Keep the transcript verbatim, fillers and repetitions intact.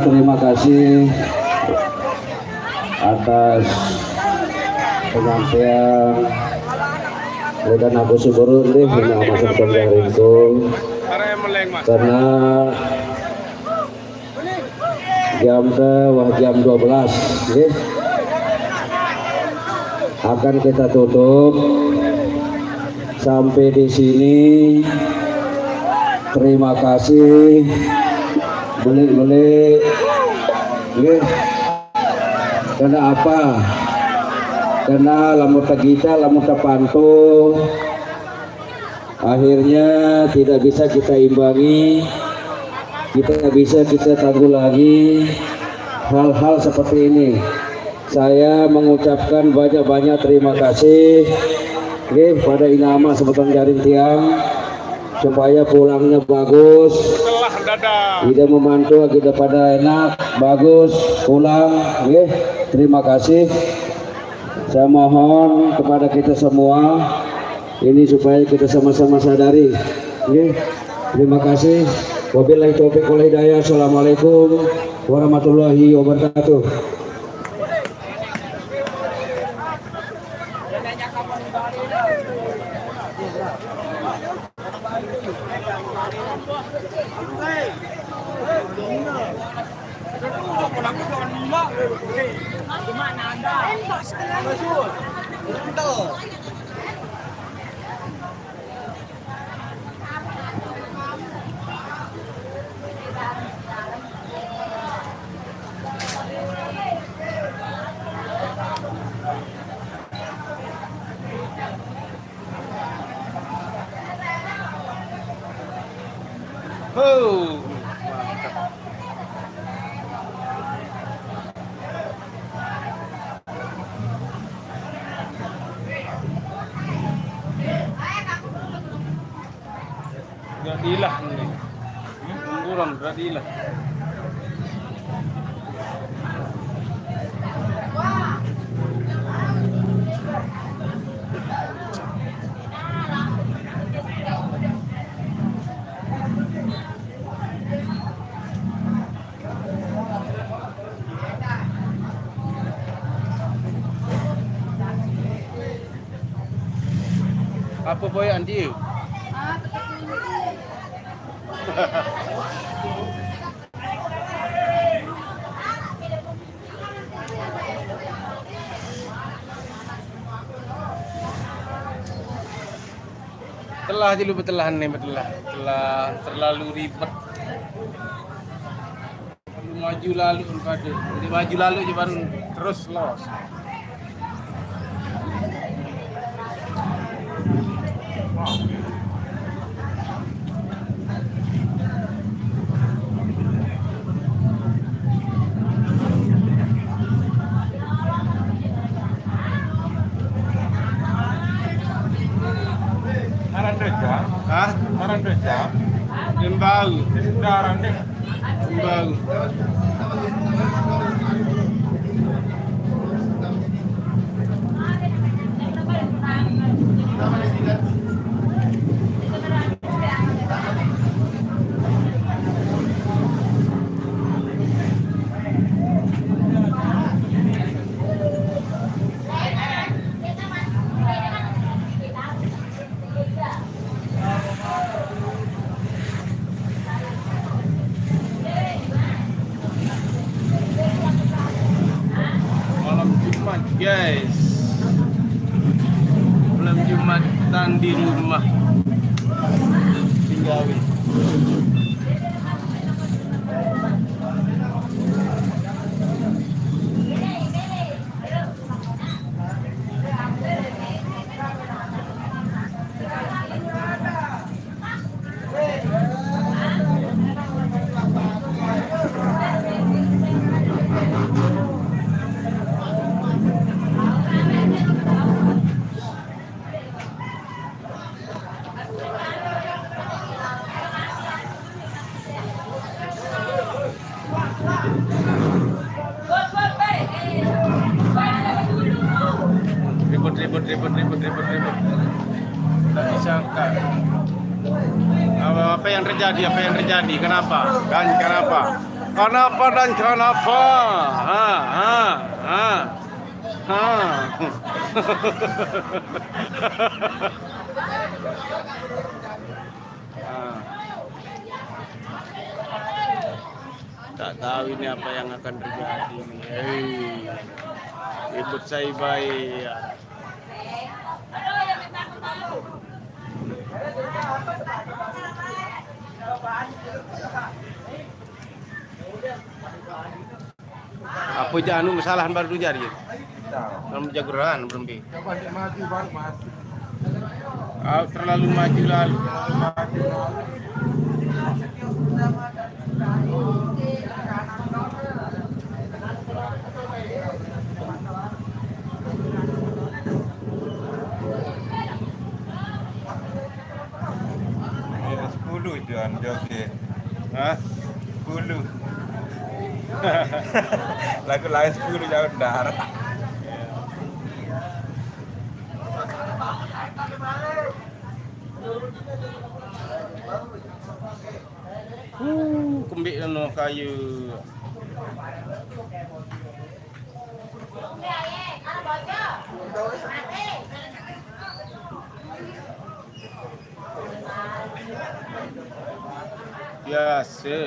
terima kasih atas penyampaian. Bukan aku syukur deh, ini masuk penggaring itu. Karena jam ke, wah, jam dua belas, nggih. Akan kita tutup sampai di sini. Terima kasih. Beli-beli. Nggih. Karena apa? Karena lamun kita, lamun terpantau, akhirnya tidak bisa kita imbangi, kita bisa kita tanggulangi hal-hal seperti ini. Saya mengucapkan banyak-banyak terima kasih, nggih, pada Inama semeton jaring tiang, supaya pulangnya bagus. Tidak membantu kita pada enak, bagus, pulang, nggih. Terima kasih. Saya mohon kepada kita semua ini supaya kita sama-sama sadari. Nggih. Terima kasih. Wabillahi taufiq wal hidayah. Assalamualaikum warahmatullahi wabarakatuh. Oh, mantap. Gak dilah ini. Hmm? Kurang, gak dilah. Apa boy Andi? Telah je lu betelah ni, betelah. Telah terlalu ribet. Lu maju lalu pada. Jadi maju lalu je baru terus los. Aran doja. Hah? Aran doja. Dembau. Aran deh. Bang. Malam Jumat, guys. Malam Jumatan di rumah. Tinggal. Ribut, ribut, ribut, ribut, ribut, ribut. Tak disangka. Apa, apa yang terjadi? Apa yang terjadi? Kenapa? Kan kenapa? Kenapa dan kenapa? Ha, ha, ha, ha. Ha. Tak tahu ini apa yang akan terjadi. Hei, ribut saya baik. Apa je anu masalah baru tu jadi? Dalam jaguran berhenti. Coba dia maju baru maju. Ah, terlalu maju lalu. Terlalu maju lalu. Ini sepuluh John joget. Hah? Sepuluh. Lagu lain sepuluh jauh dar. Uh, kembik no kayu. Biasa.